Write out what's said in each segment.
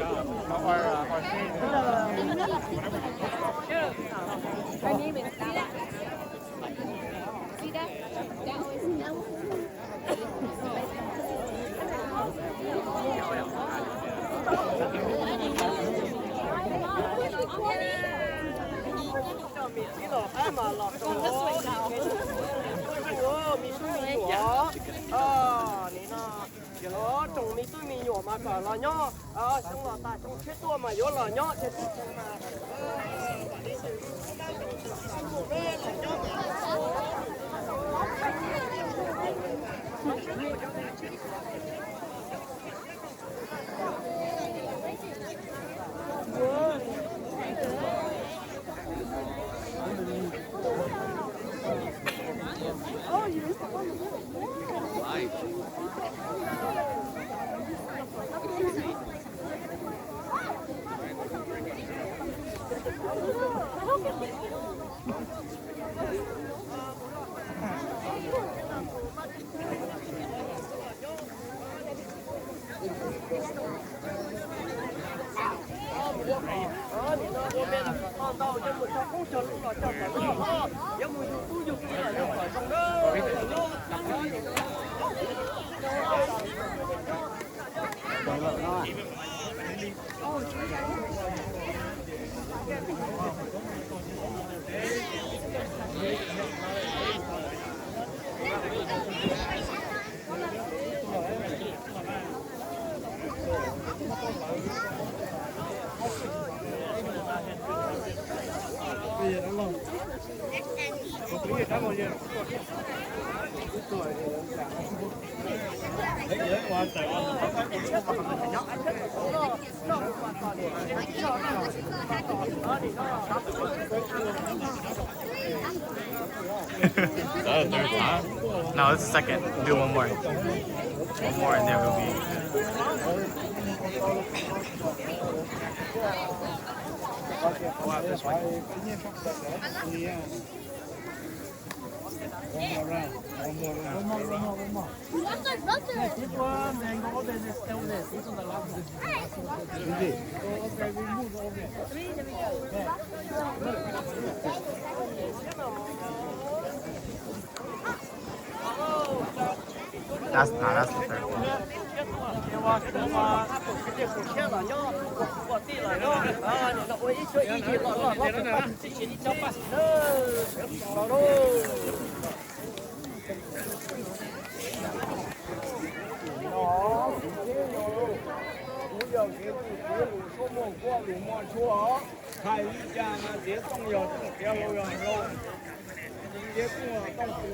Nim no ces los tsoom me tub me nyuam mas kom los nyob xyoo los tas xyoo tshiab tuaj mas yuav los nyob tiag tiag mas. That was the third time? No, it's the second. Do one more. One more and then we'll be. That's, no, that's the third one. Kuv yog kev tus txiv lus suab muag kuaj lus muag tshuaj, hais li cas mas txiav tooj yog tooj, txiav hlau yog hlau, txiav tooj yog tooj.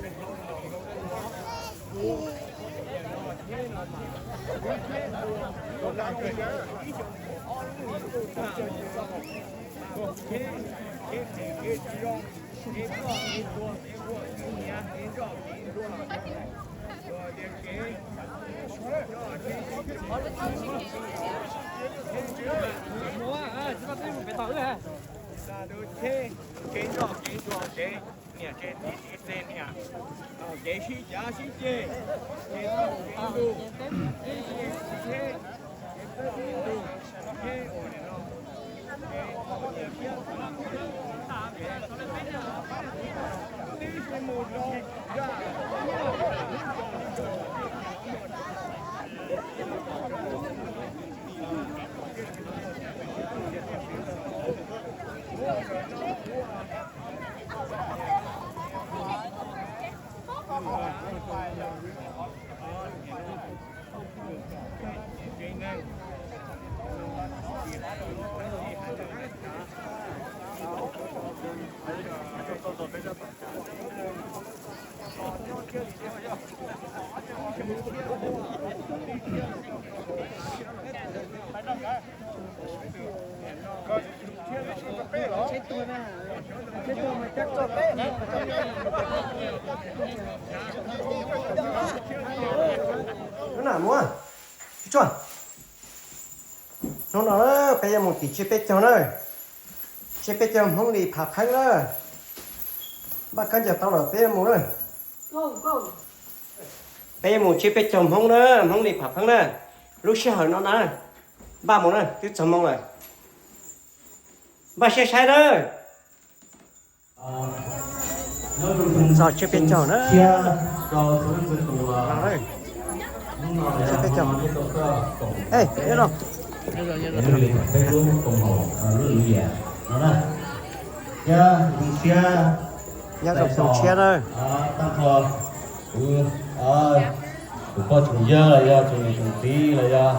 Kev nrog kev ntsuag, kev niam tsev txiv txiv txeeg niam, kev sib cav sib ceg, kev txawj kev ntug, kev sib txheb, kev txawj sib ntug, kev ua niam no, kev niam thiab txiv, tib si mus rau zaj. Hnub no na, peb yuav mus tim tsiab peb caug na. Tsiab peb caug Hmoob Lis Phav Pheeb na. Npaj kab ncaws tau lawm peb yuav mus na. Peb yuav mus tsiab peb caug Hmoob na, Hmoob Lis Phav Pheeb na. Lub sij hawm no na, Npaj mus na, twb txog moo lawm. Npaj siab saib na. Txog tsiab peb caug na. Tsiab peb caug. Nyob zoo tsoom tshiab na. Tus poj tsoom yawg los yog tsoom niam tsoom txiv los yog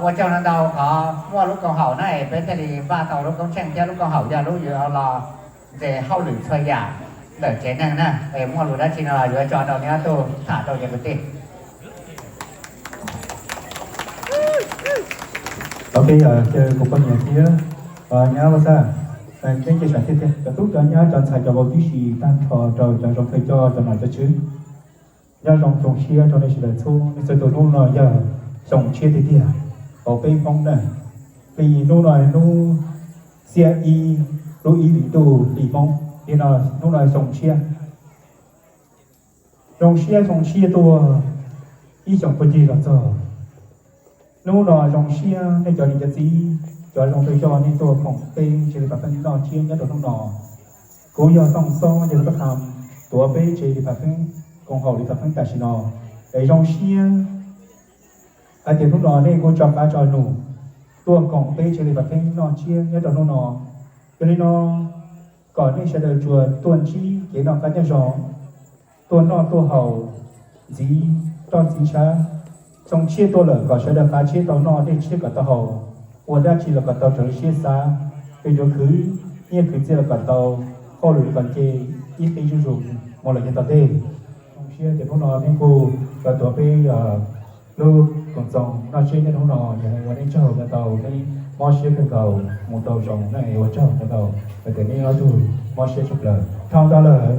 ua tsaug no ntau qhov muaj lub koom haum na es peb thiaj li npaj tau lub koob tsheej thiab lub koom haum yog lub yuav los ntxiv hauj lwm txhua yam ntawm tsev neeg na. Es muaj lus dab tsi no los yuav tso rau neb ob tug tham rau cov kwv tij. Ok, caw kuv poj niam thiab nyab Vaj Xaj, peb ces sam thiaj tias cov tub cov nyab cov ntxhais cov vauv tib si tag nrho rau cov zoo thawj coj cov nom cov tswv. Nyob zoo tsoom tshiab rau nej sawv daws txhua leej txhua tus. Hnub no yog xyoo tshiab tiag tiag hauv peb Hmoob na, vim hnub no hnub xiab ib lub ib hlis ntuj hli Hmoob, li no hnub no xyoo tshiab. Zoo siab xyoo tshiab tuaj ib xyoos puag ncig los txog. Hnub no zoo siab nej cov niam cov txiv, cov zoo thawj coj nej tuaj koom peb tsev li Pam Pheej noj tsiab nyob rau hnub no. Kuv yog Tooj Xob yog Pab Kham tuav peb tsev li Pam Pheej, koom haum li Pam Pheej tam sim no. Es zoo siab hais tias hnub no nej kuj tso qab tso num tuaj koom peb tsev li Pam Pheej noj tsiab nyob rau hnub no. Yog li no kom nej sawv daws tsuas tuaj ntsib kev noj qab nyob zoo, tuaj noj tuaj haus, ntxiv roj ntxiv ntshav. Xyoo tshiab tuaj lawm kom sawv daws qav tshiab tau noj, dej tshiab kom tau haus, ua dab tsi los kom tau raws li siab xav. Yog yuav khwv nyiaj khwv txiaj los kom tau, hauj lwm los kom nce ib qib zuj zus mus lawm yav tom ntej. Zoo siab tias hnub no nej kuj tau tuav peb lub koom txoos noj tsiab nyob hnub no, yog ua nej tsaug ntau ntau, nej mob siab kawg nkaus mus tau zoo na, ua tsaug ntau ntau, hais tias nej ob tug mob siab tshaj plaws. Dhau ntawd lawm,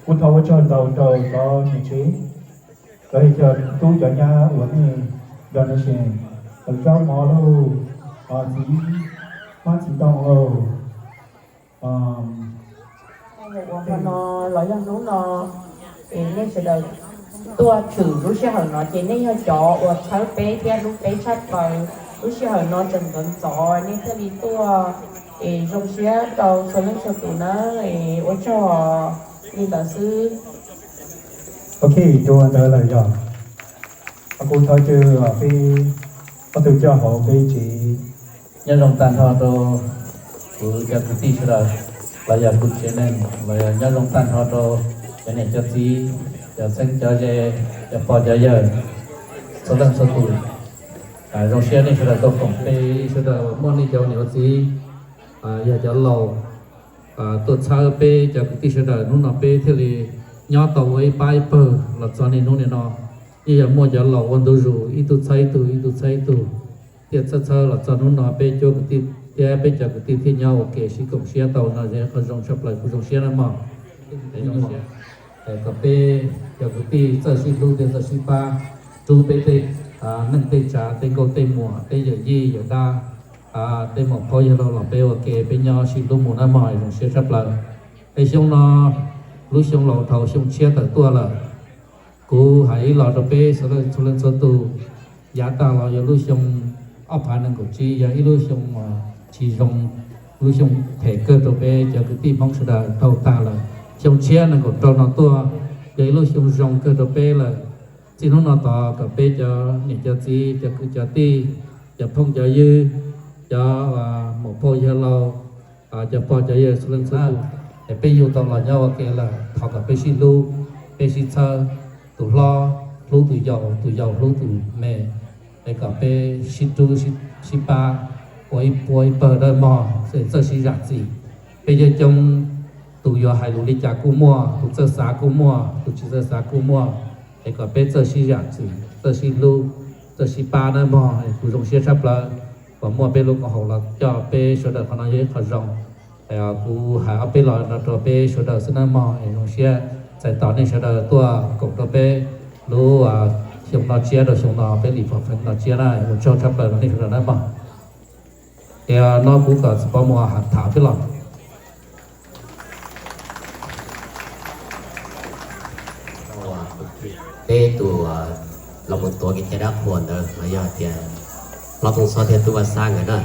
kuv thov ua tsaug ntau rau cov niam tsev, cov tub cov nyab uas nej donation, zaub mov lauj, txiv hmab txiv ntoo lauj, ua hmo no los yog hnub no es nej sawv daws tuaj tshwm lub sij hawm no ces nej yog cov uas txhawb peb thiab hlub peb tshaj plaws. Lub sij hawm no tseem ntxov ntxov nej thiaj li tuaj, es zoo siab rau txhua leej txhua tus na, es ua tsaug li ntawd xwb. Ok, dua ntawd lawm yog kuv thov caw peb ob tug coj hauv peb tsev. Nyob zoo tag nrho rau kuv cov kwv tij sawv daws, los yog kuv tsev neeg, los yog nyob zoo tag nrho rau cov niam cov txiv, cov txheeb cov ze, cov pog cov yawg, txhua leej txhua tus. Zoo siab nej sawv daws tuaj koom peb sawv daws muaj nej cov niam ua txiv, yog cov laus tuaj txhawb peb cov kwv tij sawv daws, hnub no peb thiaj li nyob tau ua ib pab ib pawg los txog niaj hnub niaj no. Yeej yog muaj cov laus ua ntu zus, ib tug txhawb ib tug, ib tug txhawb ib tug, thiaj txhawb txhawb los txog hnub no peb cuab kwv tij thiab peb cov kwv tij thiaj nyob ua ke sib koom siab tau no, qhov zoo tshaj plaws kuv zoo siab na mog. Kom peb cov kwv tij txawj sib hlub thiab txawj sib pab, rub peb tej neej tej tsav, tej nkauj tej muam, tej yawm yij yawm dab, tej muam phauj yawg laus los peb ua ke peb nyob sib hlub mus na mog, zoo siab tshaj plaws. Es xyoo no lub xyoo laus dhau xyoo tshiab tawm tuaj lawm, kuv hais ib los rau peb sawv daws txhua leej txhua tus, yav tag los yog lub xyoo ob phav nees nkaum tsib yog ib lub xyoo tsis zoo, lub xyoo phem kawg rau peb cov kwv tij Hmoob sawv daws dhau tag lawm. Xyoo tshiab nees nkaum rau no tuaj yog ib lub xyoo zoo kawg rau peb lawm. Txij hnub no tod kom peb cov niam cov txiv, cov kwv cov tij, cov phooj cov ywg, cov muam phauj yawg laus, cov pog cov yawg txhua leej txhua tus, es peb yug tau los nyob ua ke lawm, thov kom peb sib hlub, peb sib txhawb, tus hlob hlub tus yau, tus yau hlub tus me, es kom peb sib rub sib pab ua ib puab ib pawg dawb mog, txawj sib zam txim. Peb coob coob, tus yuav hais lus li cas kuj muaj, tus txawj xav kuj muaj, tus tsis txawj xav kuj muaj, es kom peb txawj sib zam txim, txawj sib hlub, txawj sib pab nawb mog. Kuv zoo siab tshaj plaws uas muaj peb lub koom haum los coj peb sawv daws, qhov no yog ib qho zoo. Kuv hais ob peb los no rau peb sawv daws xwb nawb mog, es zoo siab txais tos nej sawv daws tuaj koom rau peb lub xyoo no tsiab rau xyoo no peb li pom feem no tsiab na, ua tsaug tshaj plaws rau nej sawv daws nawb mog. Es no kuv kom txiv pov mus tham peb los. Peb tus los mus tuav kev cai dab qhuas ntawd los yog tias Hlob Tooj Xob thiab tub Vaj Xab nkawd na,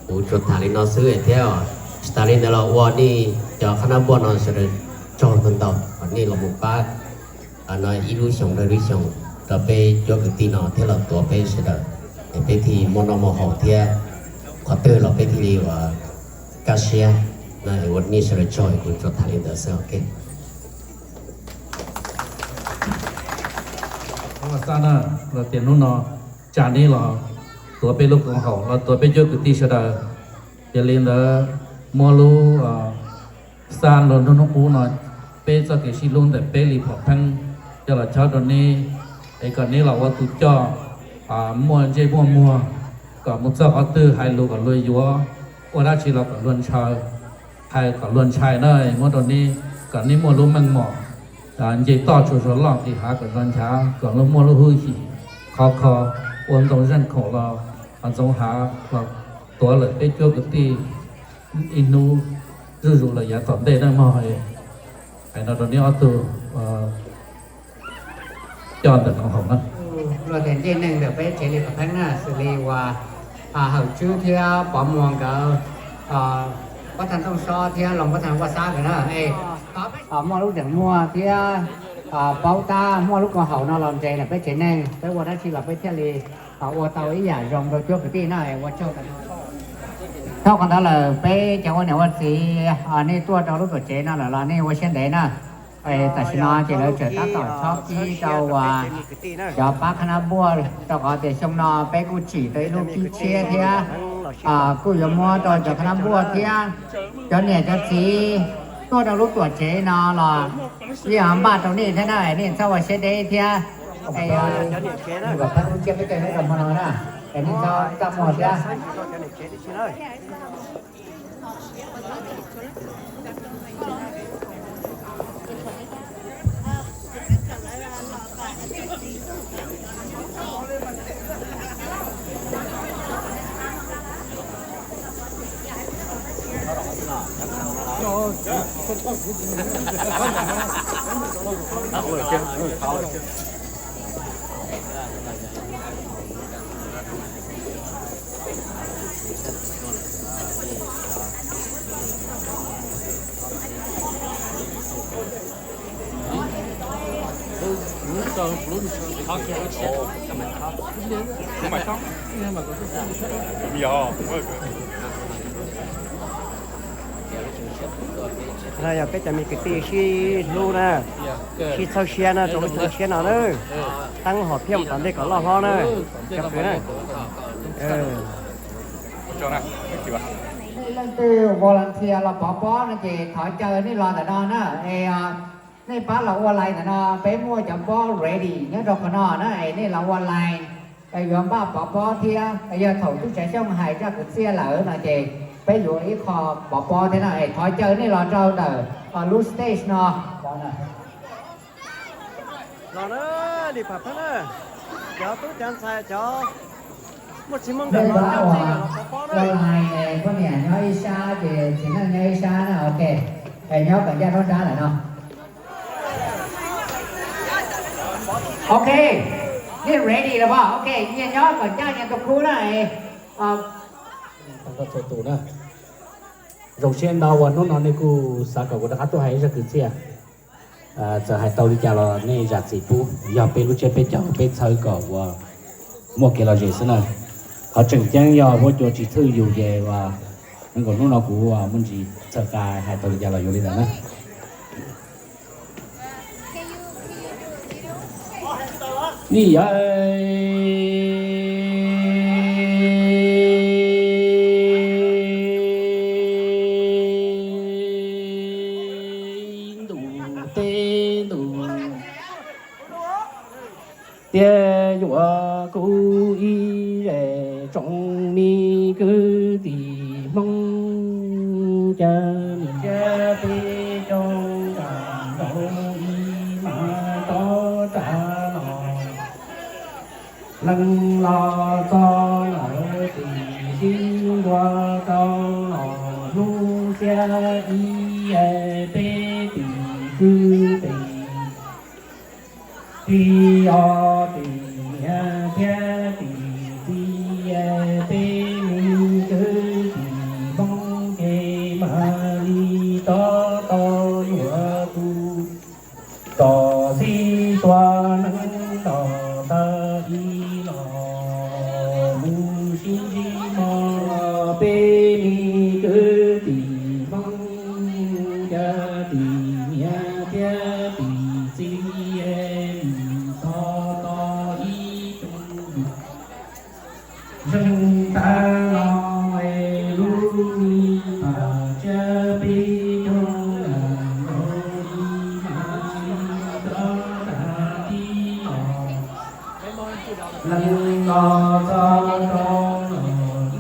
kuv tsuas tham li no xwb thiab. Tsis tas li ntawd los ua nej cov qhab nab npuaj no sawv daws tsaug ntau ntau uas nej los mus pab ib lub xyoos dhau ib lub xyoos rau peb cuab kwv tij no thiab los tuav peb sawv daws, es peb thiaj muaj noj muaj haus thiab qhov twg los peb thiaj li ua kaj siab. Ua nej sawv daws tsaug, kuv tsuas tham li ntawd xwb. Vaj Xab na, los tias hnub no tsa neb los tuav peb lub koom haum los tuav peb cuab kwv tij sawv daws. Yog li ntawd muab lub xab nrog hnub qub no peb txoj kev sib hlub ntawm peb li phom pheeb coj los chob rau neb, es kom neb los ua tus coj muaj ntsej muaj muag, kom mus txog qhov twg hais lus kom luag yuav, ua dab tsi los kom luag ntshaw, hais kom luag ntshai na, muab rau neb kom neb muaj lub meej mom nce toj tsuas zog loj nqis hav kom zog nchav, kom luag muaj lub hwj chim khov kho, ua ntoo zeej khoom los ntxoov hav los tuav lawm peb cuab kwv tij ib hnub zuj zus lawm yav tom ntej na mog. Hais no rau neb ob tug coj ntawm koom haum na. Luag tias ncej neeg ntawm peb tsev li kom pheeb na, xws li uas Hawm Tswb thiab Pov Muas nkawd, Pov Thaj Tooj Xob thiab Loos Pov Thaj Vaj Xab nkawd na, es muaj lub zeem muag thiab paub tab muaj lub koom haum no los nres ntawm peb tsev neeg, peb ua dab tsi los peb thiaj li ua tau ib yam zoo rau cuab kwv tij na, es ua tsaug. Dhau qhov ntawd lawm peb cov ua niam ua txiv, nej tuaj rau lub tuam tsev no lawm los nej ua siab ntev na. Tam sim no ces lawv tseem tab tom chob kib rau cov pab qhab nab npuaj, rau qhov tias xyoo no peb kuj tsim tau ib lub kib tshiab thiab, kuj yuav muab rau cov qhab nab npuaj thiab. Cov niam cov txiv tuaj rau lub tuam tsev no los yeej npaj rau nej thiab na, nej txhob ua siab deb thiab. Kom peb lub tsiab peb caug nyob rau hmo no na, es nej txhob txaj muag thiab. Yog peb cov me kwv tij sib hlub na, sib txhawb siab na rau lub xyoo tshiab no na. Teeb hom phiaj mus tom ntej kom loj hlob na, cov kwv na. Nej leej twg volunteer los pov pob no ces thov caw nej los ntawm no na, es nej pab los ua line ntawm no, peb muaj cov pob ready nyob rau qhov no na, es nej los ua line, yuav npaj pov pob thiab. Yog thaum tub Tsav Xyooj hais zaj kwv txhiaj lawm no ces peb yuav ib qho pov pob thiab no, es thov caw nej los rau ntawm lub stage no. Los na, li pam pheeb na, cov tub cov ntxhais cov muaj tsis muaj nkawm los coj txij los pov pob na. Ua line, poj niam nyob ib sab ces txiv neej nyob ib sab na, ok. Es nyob kom ncaj nruab nrab lawm no. Ok, nej ready los pom? Ok, nyias nyob kom ncaj nyias tus khub na. Zoo siab ntau uas hnub no nej kuj xav kom kuv rov qab tuaj hais zaj kwv txhiaj. Txawm hais tau li cas los nej zam txim pub, yog peb lub tsiab peb caug peb txhawb kom ua muaj kev lom zem xwb na. Qhov tseem ceeb yog huab cua tsis thwj yus ces ua, nkaus hnub no kuv muaj ntsis txhawj qa, hais tau li cas los yuav li ntawd na. Nij yawg, ntuj teb ntuj, tias yuav kuv ib zej tsoom me kwv tij Hmoob, cas nim cia peb coob nram nraud ib mas rov rau los. Leej los txog lawm tim sib ntua rau los hnub xiab ib peb tim kwv tim tij, os tim niam thiab tim txiv. Peb me kwv tij Hmoob, cov tij niam thiab tij txiv, mus thov tau ib tsoom zeej tag los es lub me pam tsiab peb caug los ib mas li rov tag tib los. Leej los txog rau los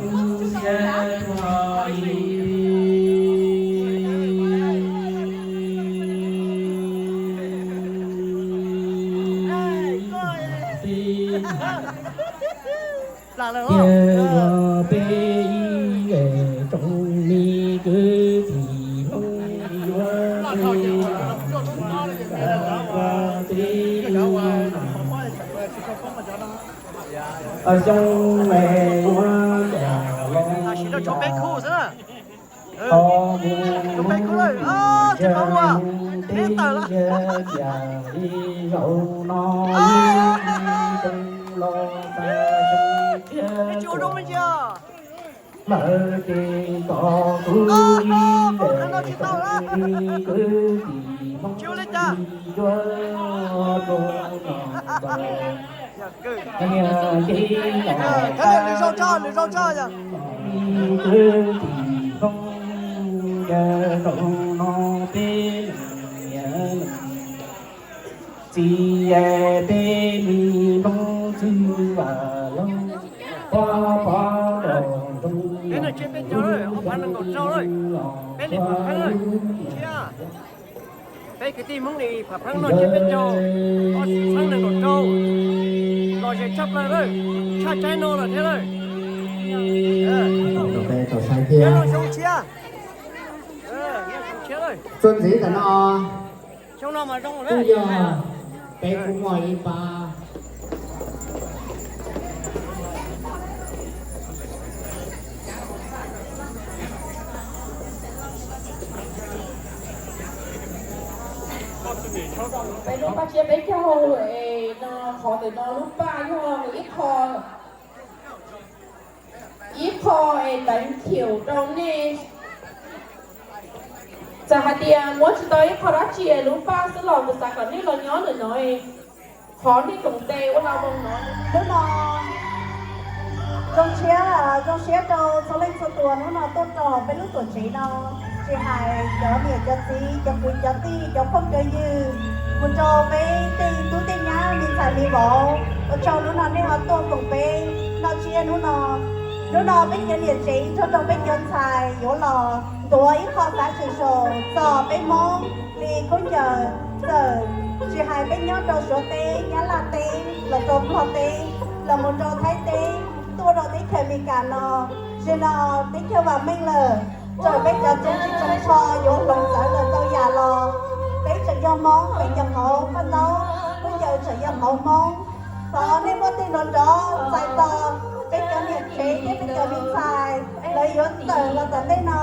lub siab tuag li. Peb, peb yuav peb ib tsoom me kwv tij Hmoob, yuav peb, peb xyoo es yuav los tau mus ntsia teb ntsia chaw li zaum no, ib tsoom los tas xyoo tshiab tuaj lawm ces kom kuv ib tsoom me kwv tij Hmoob yuav rau no ntawd. Niag txiv los tas xyoo, me kwv tij Hmoob, yog zaum no peb leej niam leej txiv, peb me Hmoob txwj vaj loog, pov pov nraug nroog los, peb kwv tij Hmoob li Pham Pheeb no ces peb caug, pheeb nees nkaum rau, lom zem tshaj plaws lawm, tshaj tsaib no lawm thiab lawm. Peb tau saib thiab. Txuas ntxiv ntawm no, xyoo no mas zoo kuj yog peb kuj muaj ib pab. Peb lub paj tsiab peb caug es no, qhov ntawm no lub paj yog ib qho, ib qho es teev khium rau nej. Txawm hais tias muab tsis tau ib qho dab tsi lub paj xwb los kuv xav kom nej los nyob ntawm no, qhov nej koom tes ua lau zoo no. Hnub no zoo siab, zoo siab rau txhua leej txhua tus hnub no tuaj rau peb lub tuam tsev no, tsis hais cov niam cov txiv, cov kwv cov tij, cov phooj cov ywg, mus rau peb tej tub tej nyab me ntxhais me vauv, ua tsaug hnub no nej ho tuaj koom peb noj tsiab hnub no. Hnub no peb cov niam tsev nrog rau peb cov ntxhais yuav los ntuav ib qho xav tshwm saum txog peb Hmoob li khaub ncaws. Txawm tsis hais peb nyob rau Suav teb, Nyab Laj teb, los rau Nplog teb, los mus rau Thaib teb, tuaj rau teb chaws Amelikas no, tsis no teb chaws vam meej lawm, txawm peb cov tsoom tsis tsoom tsho yuav hloov txawv lawm ntau yam los peb tseem yog Hmoob, peb cov qauv paj ntaub, peb cov tseem yog qauv Hmoob. Thov nej muaj tej nrov nrov txais tos peb cov niam tsev thiab peb cov me ntxhais lawv yuav tawm los tom ntej no.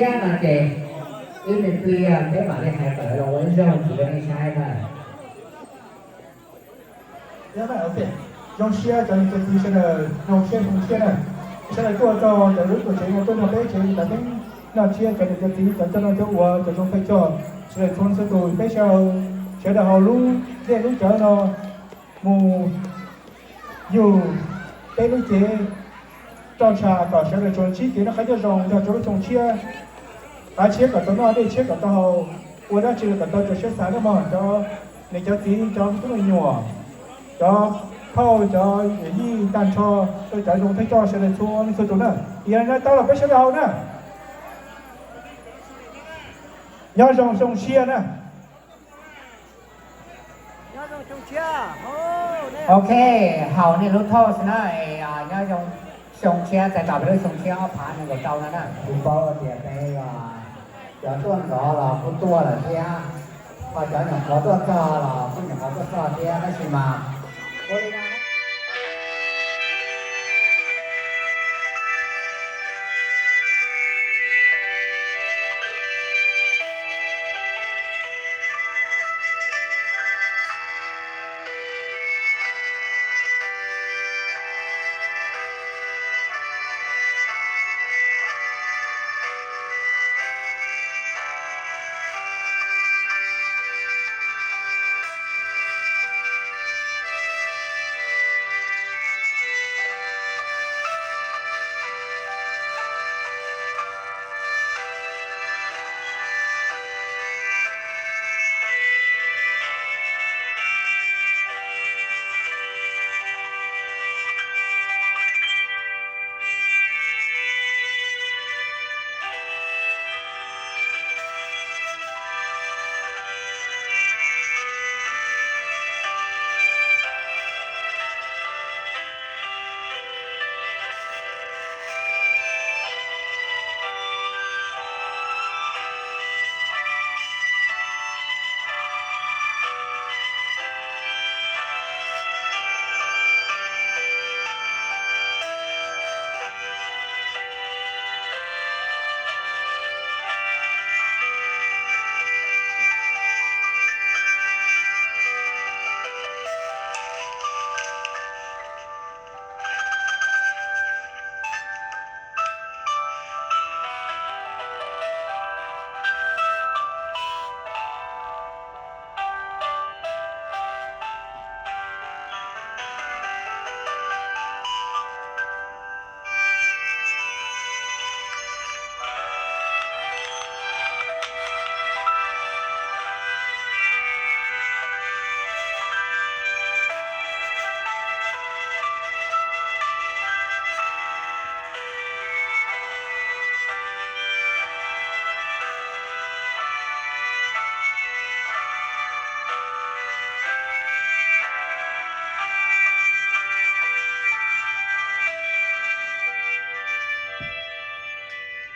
Thiab no ces ib me pliag peb mam li hais kom lawv los ua ib zaug tsis rau nej saib na. Yog mas, ok. Zoo siab cov niam cov txiv sawv daws noj tshiab zoo siab na. Sawv daws tuaj txog cov lub tuam tsev no tuaj nrog peb tsev tav teeb noj tshiab, cov niam cov txiv, cov coj noj coj ua, cov zoo thawj coj, sawv daws txhua leej txhua tus, peb sawv, sawv daws haus lub dej lub cawv no mus yug peb lub cev roj ntsha kom sawv daws tsuas ntsib kev noj qab nyob zoo nrog rau lub xyoo tshiab. Qav tshiab kom tau noj, dej tshiab kom tau haus, ua dab tsi los kom tau rau siab xav na mog cov niam cov txiv, cov tub me nyuam, cov phauj, cov yawm yij tag nrho, rau cov zoo thawj coj sawv daws txhua leej txhua tus na. Yog no tau los peb sawv daws haus na. Nyob zoo xyoo tshiab na. Ok, haus nej lub thoj xwb na, es nyob zoo xyoo tshiab, txais tos peb lub xyoo tshiab ob phav nees nkaum rau no na. Kuv paub tias peb cov tuaj ntxov los kuj tuaj lawm thiab, ho cov nyuam qhuav tuaj txog los kuj nyuam qhuav tuaj txog thiab, tab sis mas ua li no